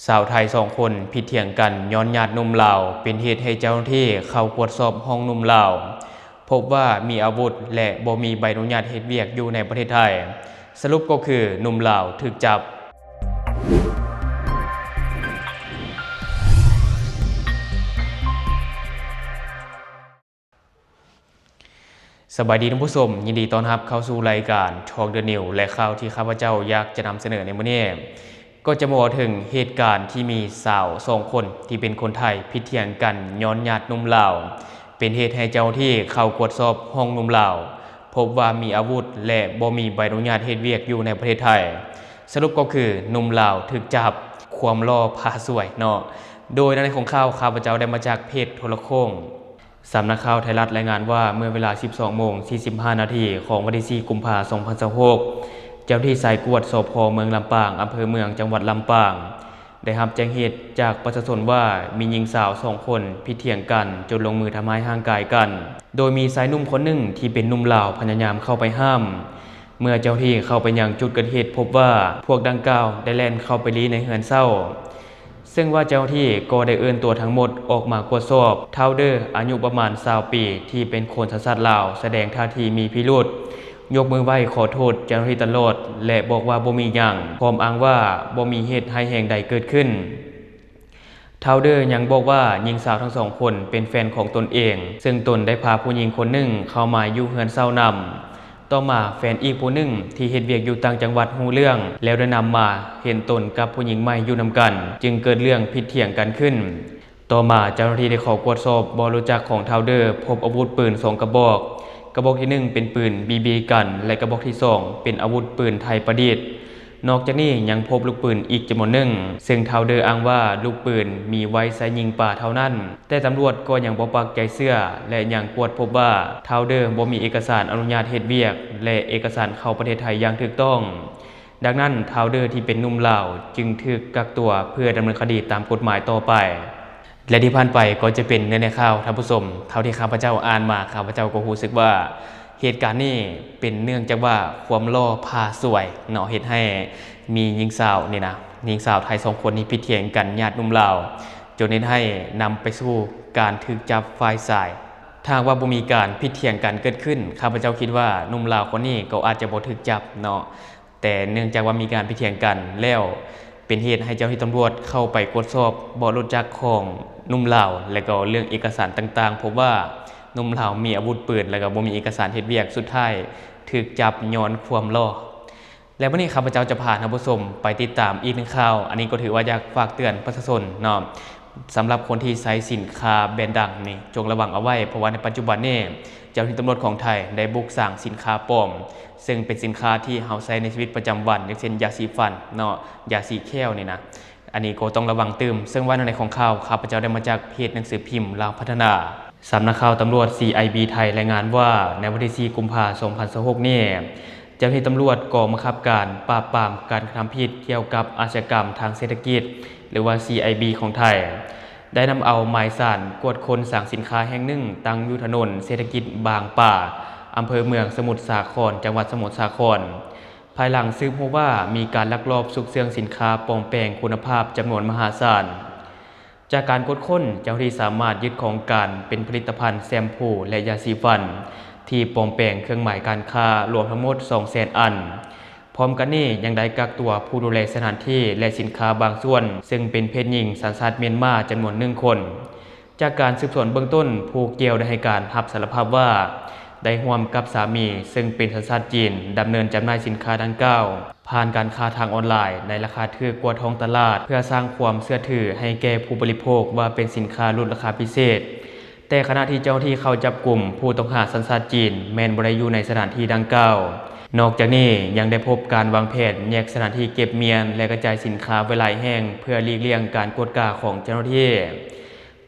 ຊາວໄທສອງຄົນຜິດຖຽງກັນຍ້ອນຍາດໜຸ່ມລາວ ເປັນເຫດໃຫ້ເຈົ້າໜ້າທີ່ເຂົ້າກວດສອບຫ້ອງໜຸ່ມລາວ ພົບວ່າມີອາວຸດ ແລະ ບໍ່ມີໃບອະນຸຍາດເຮັດວຽກຢູ່ໃນປະເທດໄທ. ສະຫຼຸບກໍຄືໜຸ່ມລາວຖືກຈັບ. ສະບາຍດີທ່ານຜູ້ຊົມ, ຍິນດີຕ້ອນຮັບເຂົ້າສູ່ລາຍການ Talk the News ແລະ ຂ່າວທີ່ຂ້າພະເຈົ້າຢາກຈະນຳສະເໜີໃນມື້ນີ້ ກໍຈະມາເວົ້າເຖິງເຫດການທີ່ມີຊາວສອງຄົນທີ່ເປັນຄົນໄທຜິດຖຽງກັນຍ້ອນຍາດໜຸ່ມລາວ ເປັນເຫດໃຫ້ເຈົ້າໜ້າທີ່ເຂົ້າກວດສອບຫ້ອງໜຸ່ມລາວ ພົບວ່າມີອາວຸດ ແລະ ບໍ່ມີໃບອະນຸຍາດເຮັດວຽກຢູ່ໃນປະເທດໄທ. ສະຫຼຸບກໍຄືໜຸ່ມລາວຖືກຈັບ, ຄວາມຫຼໍ່ພາສວຍເນາະ. ໂດຍໃນຂອງຂ່າວ ຂ້າພະເຈົ້າໄດ້ມາຈາກເພຈໂທລະໂຄ່ງ. ສຳນັກຂ່າວໄທລັດລາຍງານວ່າ ເມື່ອເວລາສິບສອງໂມງສີ່ສິບຫ້ານາທີຂອງວັນທີສີ່ ກຸມພາ ສອງພັນຊາວຫົກ ເຈົ້າໜ້າທີ່ສາຍກວດ ສພ ເມືອງລຳປາງ, ອຳເພີເມືອງ, ຈັງຫວັດລຳປາງ ໄດ້ຮັບແຈ້ງເຫດຈາກປະຊາຊົນວ່າ ມີຍິງສາວສອງຄົນຜິດຖຽງກັນຈົນລົງມືທຳຮ້າຍຮ່າງກາຍກັນ, ໂດຍມີຊາຍໜຸ່ມຄົນໜຶ່ງທີ່ເປັນໜຸ່ມລາວພະຍາຍາມເຂົ້າໄປຫ້າມ. ເມື່ອເຈົ້າໜ້າທີ່ເຂົ້າໄປຍັງຈຸດເກີດເຫດ ພົບວ່າພວກດັ່ງກ່າວໄດ້ແລ່ນເຂົ້າໄປລີ້ໃນເຮືອນເຊົ່າ. ເຊິ່ງວ່າເຈົ້າໜ້າທີ່ກໍໄດ້ເອີ້ນຕົວທັງໝົດອອກມາກວດສອບ. ທ້າວເດີ ອາຍຸປະມານຊາວປີ ທີ່ເປັນຄົນສັນຊາດລາວ ສະແດງທ່າທີມີພິລຸດ, ຍົກມືໄຫວ້ຂໍໂທດເຈົ້າໜ້າທີ່ຕະຫຼອດ ແລະ ບອກວ່າບໍ່ມີຫຍັງ, ພ້ອມອ້າງວ່າບໍ່ມີເຫດຮ້າຍແຮງໃດເກີດຂຶ້ນ. ທ້າວເດີຍັງບອກວ່າຍິງສາວທັງສອງຄົນເປັນແຟນຂອງຕົນເອງ, ເຊິ່ງຕົນໄດ້ພາຜູ້ຍິງຄົນໜຶ່ງເຂົ້າມາຢູ່ເຮືອນເຊົ່ານຳ. ຕໍ່ມາແຟນອີກຜູ້ໜຶ່ງທີ່ເຮັດວຽກຢູ່ຕ່າງຈັງຫວັດຮູ້ເລື່ອງ ແລ້ວໄດ້ນຳມາເຫັນຕົນກັບຜູ້ຍິງໃໝ່ຢູ່ນຳກັນ, ຈຶ່ງເກີດເລື່ອງຜິດຖຽງກັນຂຶ້ນ. ຕໍ່ມາເຈົ້າໜ້າທີ່ໄດ້ເຂົ້າກວດສອບເບາະລົດຈັກຂອງທ້າວເດີ, ພົບອາວຸດປືນສອງກະບອກ, ກະບອກທີໜຶ່ງເປັນປືນບີບີກັນ ແລະ ກະບອກທີສອງເປັນອາວຸດປືນໄທປະດິດ. ນອກຈາກນີ້ຍັງພົບລູກປືນອີກຈຳນວນໜຶ່ງ, ເຊິ່ງທ້າວເດີອ້າງວ່າລູກປືນມີໄວ້ໃຊ້ຍິງປາເທົ່ານັ້ນ, ແຕ່ຕຳຫຼວດກໍຍັງບໍ່ປັກໃຈເຊື່ອ ແລະ ຍັງກວດພົບວ່າທ້າວເດີບໍ່ມີເອກະສານອະນຸຍາດເຮັດວຽກ ແລະ ເອກະສານເຂົ້າປະເທດໄທຢ່າງຖືກຕ້ອງ. ດັ່ງນັ້ນ ທ້າວເດີທີ່ເປັນໜຸ່ມລາວຈຶ່ງຖືກກັກຕົວເພື່ອດຳເນີນຄະດີຕາມກົດໝາຍຕໍ່ໄປ. ແລະ ທີ່ຜ່ານໄປກໍຈະເປັນເນື້ອໃນຂ່າວທ່ານຜູ້ຊົມ. ເທົ່າທີ່ຂ້າພະເຈົ້າອ່ານມາ ຂ້າພະເຈົ້າກໍຮູ້ສຶກວ່າເຫດການນີ້ເປັນເນື່ອງຈາກວ່າຄວາມຫຼໍ່ພາສວຍເນາະ, ເຮັດໃຫ້ມີຍິງສາວນີ້ນະ, ຍິງສາວໄທສອງຄົນນີ້ຜິດຖຽງກັນຍາດໜຸ່ມລາວ ຈົນເຮັດໃຫ້ນຳໄປສູ່ການຖືກຈັບຝ່າຍຊາຍ. ຖ້າຫາກວ່າບໍ່ມີການຜິດຖຽງກັນເກີດຂຶ້ນ, ຂ້າພະເຈົ້າຄິດວ່າໜຸ່ມລາວຄົນນີ້ກໍອາດຈະບໍ່ຖືກຈັບເນາະ. ແຕ່ເນື່ອງຈາກວ່າມີການຜິດຖຽງກັນແລ້ວ ເປັນເຫດໃຫ້ເຈົ້າໜ້າທີ່ຕຳຫຼວດເຂົ້າໄປກວດສອບເບາະລົດຈັກຂອງໜຸ່ມລາວ ແລະ ກໍເລື່ອງເອກະສານຕ່າງໆ, ພົບວ່າໜຸ່ມລາວມີອາວຸດປືນ ແລະ ກໍບໍ່ມີເອກະສານເຮັດວຽກ, ສຸດທ້າຍຖືກຈັບຍ້ອນຄວາມຫຼໍ່. ແລະ ມື້ນີ້ຂ້າພະເຈົ້າຈະພາທ່ານຜູ້ຊົມໄປຕິດຕາມອີກໜຶ່ງຂ່າວ, ອັນນີ້ກໍຖືວ່າຢາກຝາກເຕືອນປະຊາຊົນເນາະ. ສຳລັບຄົນທີ່ໃຊ້ສິນຄ້າແບຣນດັງນີ້ ຈົ່ງລະວັງເອົາໄວ້, ເພາະວ່າໃນປັດຈຸບັນນີ້ ເຈົ້າໜ້າທີ່ຕຳຫຼວດຂອງໄທໄດ້ບຸກສາງສິນຄ້າປອມ, ເຊິ່ງເປັນສິນຄ້າທີ່ເຮົາໃຊ້ໃນຊີວິດປະຈຳວັນ, ຢ່າງເຊັ່ນ ຢາສີຟັນເນາະ, ຢາສີແຂ້ວນີ້ນະ. ອັນນີ້ກໍຕ້ອງລະວັງຕື່ມ. ເຊິ່ງວ່າໃນຂອງຂ່າວ ຂ້າພະເຈົ້າໄດ້ມາຈາກເພຈໜັງສືພິມລາວພັດທະນາ. ສຳນັກຂ່າວຕຳຫຼວດ ຊີໄອບີ ໄທລາຍງານວ່າ ໃນວັນທີສີ່ ກຸມພາ ສອງພັນຊາວຫົກນີ້ ເຈົ້າໜ້າທີ່ຕຳຫຼວດກອງບັງຄັບການປາບປາມການກະທຳຜິດກ່ຽວກັບອາຊະຍາກຳທາງເສດຖະກິດ ຫຼືວ່າ ຊີໄອບີ ຂອງໄທ ໄດ້ນຳເອົາໝາຍສານກວດຄົ້ນສາງສິນຄ້າແຫ່ງໜຶ່ງ ຕັ້ງຢູ່ຖະໜົນເສດຖະກິດບາງປາ, ອຳເພີເມືອງສະໝຸດສາຄອນ, ຈັງຫວັດສະໝຸດສາຄອນ, ພາຍຫຼັງສືບຮູ້ວ່າມີການລັກລອບຊຸກເຊື່ອງສິນຄ້າປອມແປງຄຸນນະພາບຈຳນວນມະຫາສານ. ຈາກການກວດຄົ້ນ, ເຈົ້າໜ້າທີ່ສາມາດຍຶດຂອງກາງເປັນຜະລິດຕະພັນແຊມພູ ແລະ ຢາສີຟັນ ທີ່ປອມແປງເຄື່ອງໝາຍການຄ້າ ລວມທັງໝົດສອງແສນອັນ. ພ້ອມກັນນີ້ຍັງໄດ້ກັກຕົວຜູ້ດູແລສະຖານທີ່ ແລະ ສິນຄ້າບາງສ່ວນ ເຊິ່ງເປັນເພດຍິງສັນຊາດມຽນມາຈຳນວນໜຶ່ງຄົນ. ຈາກການສືບສວນເບື້ອງຕົ້ນ, ຜູ້ກ່ຽວໄດ້ໃຫ້ການຮັບສາລະພາບວ່າ ໄດ້ຮ່ວມກັບສາມີ ເຊິ່ງເປັນສັນຊາດຈີນ ດຳເນີນຈຳໜ່າຍສິນຄ້າດັ່ງກ່າວ ຜ່ານການຄ້າທາງອອນລາຍໃນລາຄາຖືກກວ່າທ້ອງຕະຫຼາດ ເພື່ອສ້າງຄວາມເຊື່ອຖືໃຫ້ແກ່ຜູ້ບໍລິໂພກວ່າເປັນສິນຄ້າຫຼຸດລາຄາພິເສດ. ແຕ່ຂະນະທີ່ເຈົ້າໜ້າທີ່ເຂົ້າຈັບກຸມ, ຜູ້ຕ້ອງຫາສັນຊາດຈີນແມ່ນບໍ່ໄດ້ຢູ່ໃນສະຖານທີ່ດັ່ງກ່າວ. ນອກຈາກນີ້ຍັງໄດ້ພົບການວາງແຜນແຍກສະຖານທີ່ເກັບມ້ຽນ ແລະ ກະຈາຍສິນຄ້າໄວ້ຫຼາຍແຫ່ງ ເພື່ອຫຼີກລ່ຽງການກວດກາຂອງເຈົ້າໜ້າທີ່.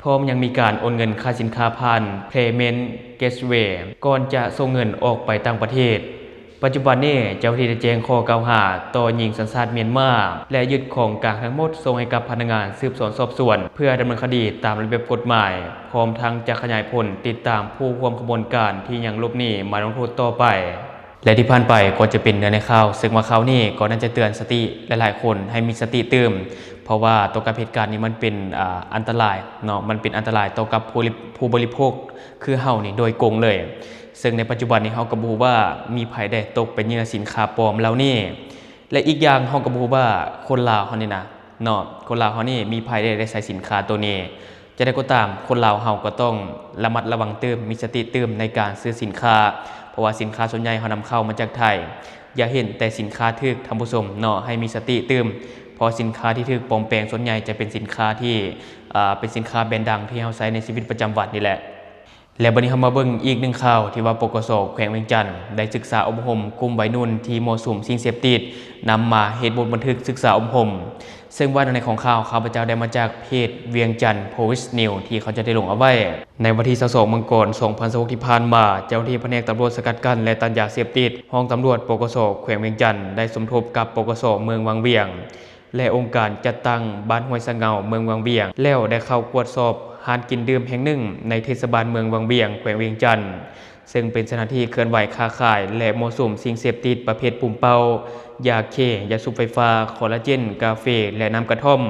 ພ້ອມຍັງມີການໂອນເງິນຄ່າສິນຄ້າຜ່ານ Payment Gateway ກ່ອນຈະສົ່ງເງິນອອກໄປຕ່າງປະເທດ. ປັດຈຸບັນນີ້ເຈົ້າໜ້າທີ່ໄດ້ແຈ້ງຂໍ້ກ່າວຫາຕໍ່ຍິງສັນຊາດມຽນມາ ແລະ ຍຶດຂອງກາງທັງໝົດສົ່ງໃຫ້ກັບພະນັກງານສືບສວນສອບສວນ ເພື່ອດຳເນີນຄະດີຕາມລະບຽບກົດໝາຍ, ພ້ອມທັງຈະຂະຫຍາຍຜົນຕິດຕາມຜູ້ຮ່ວມຂະບວນການທີ່ຍັງຫຼົບໜີມາລົງໂທດຕໍ່ໄປ. ແລະທີ່ຜ່ານໄປກໍຈະເປັນເນື້ອໃນຂ່າວ, ເຊິ່ງວ່າຂ່າວນີ້ກໍໜ້າຈະເຕືອນສະຕິຫຼາຍໆຄົນໃຫ້ມີສະຕິຕື່ມ, ເພາະວ່າຕໍ່ກັບເຫດການນີ້ມັນເປັນ ອ່າ ອັນຕະລາຍເນາະ, ມັນເປັນອັນຕະລາຍຕໍ່ກັບຜູ້ບໍລິ ຜູ້ບໍລິໂພກຄືເຮົານີ້ໂດຍກົງເລີຍ. ເຊິ່ງໃນປັດຈຸບັນນີ້ເຮົາກໍບໍ່ຮູ້ວ່າມີໃຜແດ່ຕົກເປັນເຫຍື່ອສິນຄ້າປອມເຫຼົ່ານີ້ ແລະອີກຢ່າງເຮົາກໍບໍ່ຮູ້ວ່າຄົນລາວເຮົານີ້ນະເນາະ, ຄົນລາວເຮົານີ້ມີໃຜແດ່ໄດ້ໃຊ້ສິນຄ້າໂຕນີ້. ຈັ່ງໃດກໍຕາມ, ຄົນລາວເຮົາກໍຕ້ອງລະມັດລະວັງຕື່ມ, ມີສະຕິຕື່ມໃນການຊື້ສິນຄ້າ, ເພາະວ່າສິນຄ້າສ່ວນໃຫຍ່ເຮົານຳເຂົ້າມາຈາກໄທ. ຢ່າເຫັນແຕ່ສິນຄ້າຖືກ, ທ່ານຜູ້ຊົມເນາະ, ໃຫ້ມີສະຕິຕື່ມ, ເພາະສິນຄ້າທີ່ຖືກປອມແປງສ່ວນໃຫຍ່ຈະເປັນສິນຄ້າທີ່ ເປັນສິນຄ້າແບຣນດັງທີ່ເຮົາໃຊ້ໃນຊີວິດປະຈຳວັນນີ້ແຫຼະ. ແລະບັດນີ້ເຮົາມາເບິ່ງອີກໜຶ່ງຂ່າວ ທີ່ວ່າ ປກສ ແຂວງວຽງຈັນ ໄດ້ສຶກສາອົບຮົມກຸ່ມໄວໜຸ່ມທີ່ມົ້ວສຸມສິ່ງເສບຕິດ, ນຳມາເຮັດບົດບັນທຶກສຶກສາອົບຮົມ. ເຊິ່ງວ່າໃນຂອງຂ່າວ ຂ້າພະເຈົ້າໄດ້ມາຈາກເພຈ ວຽງຈັນ Post News ທີ່ເຂົາເຈົ້າໄດ້ລົງເອົາໄວ້. ໃນວັນທີຊາວສອງ ມັງກອນ ສອງພັນຊາວຫົກ ທີ່ຜ່ານມາ, ເຈົ້າໜ້າທີ່ພະແນກຕຳຫຼວດສະກັດກັ້ນ ແລະ ຕ້ານຢາເສບຕິດ, ຫ້ອງຕຳຫຼວດ ປກສ ແຂວງວຽງຈັນ ໄດ້ສົມທົບກັບ ປກສ ເມືອງວັງວຽງ ແລະ ອົງການຈັດຕັ້ງບ້ານຫ້ວຍສະເຫງົາ ເມືອງວັງວຽງ ແລ້ວໄດ້ເຂົ້າກວດສອບຮ້ານກິນດື່ມແຫ່ງໜຶ່ງໃນເທດສະບານເມືອງວັງວຽງ ແຂວງວຽງຈັນ, ເຊິ່ງເປັນສະຖານທີ່ເຄື່ອນໄຫວຄ້າຂາຍ ແລະ ມົ້ວສຸມສິ່ງເສບຕິດປະເພດປູມເປົ້າ, ຢາເຄ, ຢາສູບໄຟຟ້າ, ຄໍລາເຈນ, ກາເຟ ແລະ ນ້ຳກະທ່ອມ,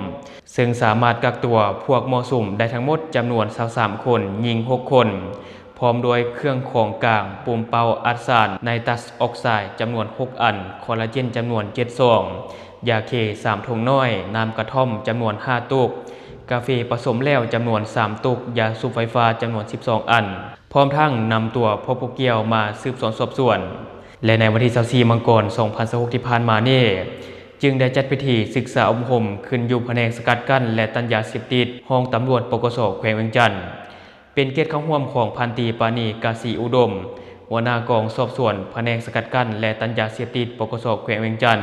ເຊິ່ງສາມາດກັກຕົວພວກມົ້ວສຸມໄດ້ທັງໝົດຈຳນວນຊາວສາມຄົນ, ຍິງຫົກຄົນ, ພ້ອມດ້ວຍເຄື່ອງຂອງກາງປູມເປົ້າອັດສານໄນຕັສອອກໄຊຈຳນວນຫົກອັນ, ຄໍລາເຈນຈຳນວນເຈັດຊອງ, ຢາເຄສາມຖົງນ້ອຍ, ນ້ຳກະທ່ອມຈຳນວນຫ້າຕຸກ, ກາເຟປະສົມແລ້ວຈຳນວນສາມຕຸກ, ຢາສູບໄຟຟ້າຈຳນວນສິບສອງອັນ, ພ້ອມທັງນຳຕົວພວກຜູ້ກ່ຽວມາສືບສວນສອບສວນ. ແລະ ໃນວັນທີຊາວສີ່ ມັງກອນ ສອງພັນຊາວຫົກ ທີ່ຜ່ານມານີ້, ຈຶ່ງໄດ້ຈັດພິທີສຶກສາອົບຮົມຂຶ້ນຢູ່ພະແນກສະກັດກັ້ນ ແລະ ຕ້ານຢາເສບຕິດ ຫ້ອງຕຳຫຼວດ ປກສ ແຂວງວຽງຈັນ. ເປັນກຽດເຂົ້າຮ່ວມຂອງພັນຕີ ປານີ ກາສີອຸດົມ, ຫົວໜ້າກອງສອບສວນພະແນກສະກັດກັ້ນ ແລະ ຕ້ານຢາເສບຕິດ ປກສ ແຂວງວຽງຈັນ,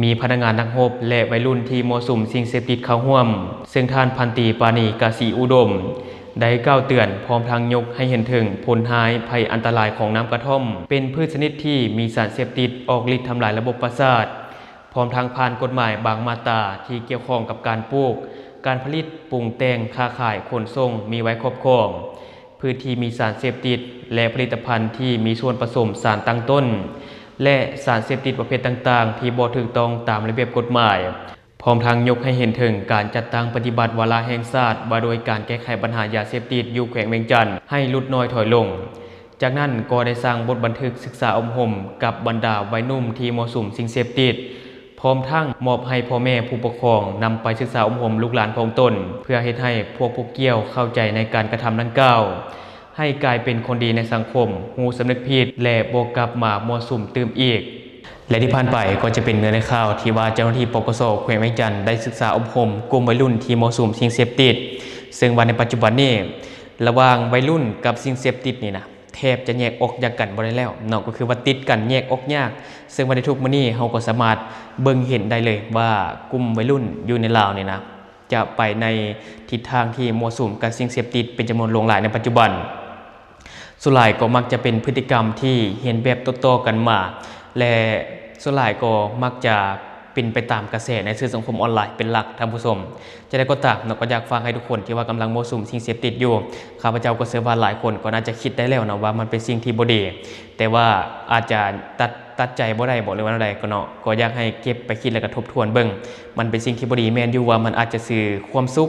ມີພະນັກງານນັກຮົບ ແລະ ໄວລຸ້ນທີ່ມົ້ວສຸມສິ່ງເສບຕິດເຂົ້າຮ່ວມ, ເຊິ່ງທ່ານພັນຕີ ປານີ ກາສີອຸດົມ ໄດ້ກ່າວເຕືອນ ພ້ອມທັງຍົກໃຫ້ເຫັນເຖິງຜົນຮ້າຍໄພອັນຕະລາຍຂອງນ້ຳກະທ່ອມ, ເປັນພືດຊະນິດທີ່ມີສານເສບຕິດອອກລິດທຳລາຍລະບົບປະສາດ, ພ້ອມທັງຜ່ານກົດໝາຍບາງມາດຕາທີ່ກ່ຽວຂ້ອງກັບການປູກ, ການຜະລິດ, ປຸງແຕ່ງ, ຄ້າຂາຍ, ຂົນສົ່ງ, ມີໄວ້ຄອບຄອງ, ພືດທີ່ມີສານເສບຕິດ ແລະ ຜະລິດຕະພັນທີ່ມີສ່ວນປະສົມສານຕັ້ງຕົ້ນ ແລະ ສານເສບຕິດປະເພດຕ່າງໆ ທີ່ບໍ່ຖືກຕ້ອງຕາມລະບຽບກົດໝາຍ, ພ້ອມທັງຍົກໃຫ້ເຫັນເຖິງການຈັດຕັ້ງປະຕິບັດວາລະແຫ່ງຊາດວ່າດ້ວຍການແກ້ໄຂບັນຫາຢາເສບຕິດຢູ່ແຂວງວຽງຈັນໃຫ້ຫຼຸດນ້ອຍຖອຍລົງ. ຈາກນັ້ນກໍໄດ້ສ້າງບົດບັນທຶກສຶກສາອົບຮົມກັບບັນດາໄວໜຸ່ມທີ່ມົ້ວສຸມສິ່ງເສບຕິດ, ພ້ອມທັງມອບໃຫ້ພໍ່ແມ່ຜູ້ປົກຄອງນຳໄປສຶກສາອົບຮົມລູກຫຼານຂອງຕົນ, ເພື່ອເຮັດໃຫ້ພວກຜູ້ກ່ຽວເຂົ້າໃຈໃນການກະທຳດັ່ງກ່າວ, ໃຫ້ກາຍເປັນຄົນດີໃນສັງຄົມ, ຮູ້ສຳນຶກຜິດ ແລະ ບໍ່ກັບມາມົ້ວສຸມຕື່ມອີກ. ແລະ ທີ່ຜ່ານໄປກໍຈະເປັນເນື້ອໃນຂ່າວທີ່ວ່າເຈົ້າໜ້າທີ່ ປກສ ແຂວງວຽງຈັນ ໄດ້ສຶກສາອົບຮົມກຸ່ມໄວລຸ້ນທີ່ມົ້ວສຸມສິ່ງເສບຕິດ, ເຊິ່ງວ່າໃນປັດຈຸບັນນີ້ ລະຫວ່າງໄວລຸ້ນກັບສິ່ງເສບຕິດນີ້ນະ ແທບຈະແຍກອອກຈາກກັນບໍ່ໄດ້ແລ້ວເນາະ, ກໍຄືວ່າຕິດກັນແຍກອອກຍາກ. ເຊິ່ງວ່າໃນທຸກມື້ນີ້ເຮົາກໍສາມາດເບິ່ງເຫັນໄດ້ເລີຍວ່າກຸ່ມໄວລຸ້ນຢູ່ໃນລາວນີ້ນະ ຈະໄປໃນທິດທາງທີ່ມົ້ວສຸມກັບສິ່ງເສບຕິດເປັນຈຳນວນຫຼວງຫຼາຍໃນປັດຈຸບັນ. ສ່ວນຫຼາຍກໍມັກຈະເປັນພຶດຕິກຳທີ່ຮຽນແບບຕໍ່ໆກັນມາ ແລະ ສ່ວນຫຼາຍກໍມັກຈະ ເປັນໄປຕາມກະແສໃນສື່ສັງຄົມອອນລາຍເປັນຫຼັກ, ທ່ານຜູ້ຊົມ. ຈັ່ງໃດກໍຕາມເນາະ, ກໍຢາກຝາກໃຫ້ທຸກຄົນທີ່ວ່າກຳລັງມົ້ວສຸມສິ່ງເສບຕິດຢູ່, ຂ້າພະເຈົ້າກໍເຊື່ອວ່າຫຼາຍຄົນກໍໜ້າຈະຄິດໄດ້ແລ້ວເນາະວ່າມັນເປັນສິ່ງທີ່ບໍ່ດີ, ແຕ່ວ່າອາດຈະຕັດ ຕັດໃຈບໍ່ໄດ້ບໍ ຫຼືວ່າແນວໃດກໍເນາະ, ກໍຢາກໃຫ້ເກັບໄປຄິດ ແລ້ວກໍທົບທວນເບິ່ງ. ມັນເປັນສິ່ງທີ່ບໍ່ດີແມ່ນຢູ່ວ່າມັນອາດຈະຊື້ຄວາມສຸກ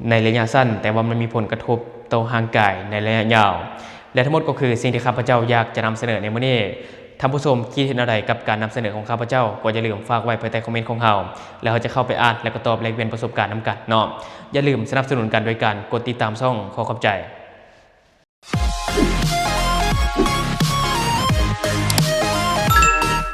ໃນໄລຍະສັ້ນ, ແຕ່ວ່າມັນມີຜົນກະທົບຕໍ່ຮ່າງກາຍໃນໄລຍະຍາວ. ແລະ ທັງໝົດກໍຄືສິ່ງທີ່ຂ້າພະເຈົ້າຢາກຈະນຳສະເໜີໃນມື້ນີ້. ທ່ານຜູ້ຊົມຄິດເຫັນແນວໃດກັບການນຳສະເໜີຂອງຂ້າພະເຈົ້າ? ກໍຢ່າລືມຝາກໄວ້ພາຍໃຕ້ຄອມເມັນຂອງເຮົາ, ແລ້ວເຮົາຈະເຂົ້າໄປອ່ານ ແລະ ກໍຕອບແລກປ່ຽນປະສົບການນຳກັນເນາະ. ຢ່າລືມສະໜັບສະໜູນກັນໂດຍການກົດຕິດຕາມຊ່ອງ. ຂໍຂອບໃຈ.